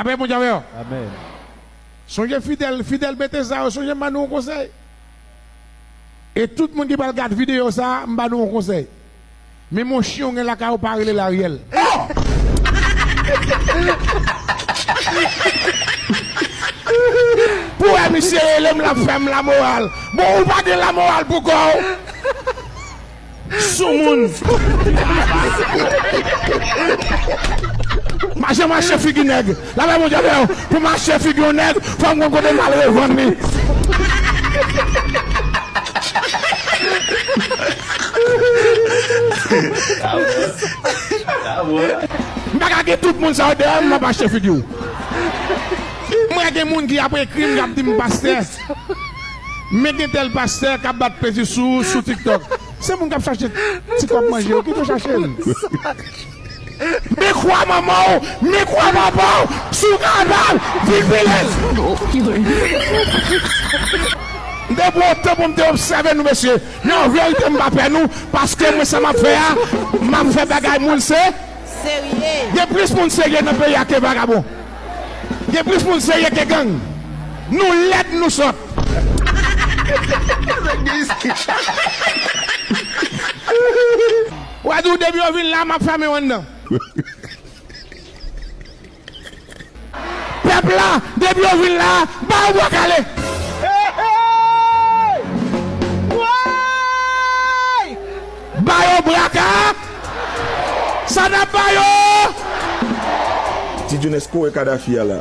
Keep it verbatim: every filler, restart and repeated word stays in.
Lapè Bondye avè w. Amèn. Sonje Fidèl, Fidèl mete sa yo, sonje m ba nou yon konsèy. E tout moun ki pral gad videyo sa a, m ba nou yon konsèy. Menm yon chen w gen lakay ou pa rele l Ariel. Pou wè misye rele m, l ap fè m lamoral. Bon, ou pa gen lamoral pou kò w. Soumoun. M pa janm achte figi nèg. Lapè Bondye avè w. Pou m achte figi yon nèg, fò m konn kote m al revann li. M pa ka gen tout moun sa yo dèyè m, m ap achte figi w. M wè gen moun ki ap ekri m, k ap di m, pastè, men gen tèl pastè k ap bat plezi sou, sou TikTok. Se moun k ap chache ti kòb manje yo, kite yo chache l. Men kwa manman w, men kwa papa w, si w kapab, vin pile l. M te pran tan pou m te obsève nou, mesye. Men an verite, m pa pè nou, paske mwen, sa m ap fè a, m ap fè bagay moun se. Serye. Gen plis moun serye nan peyi a ke vagabon. Gen plis moun serye ke gang. Nou lèd, nou sòt. W a di w depi yo vin la, m ap fèmen w anndan. Pèp la, depi yo vin la, ba yo bwa kale. Ba yo bwa ka-, sa n ap ba yo. Ti Jones kore Kadafi a la.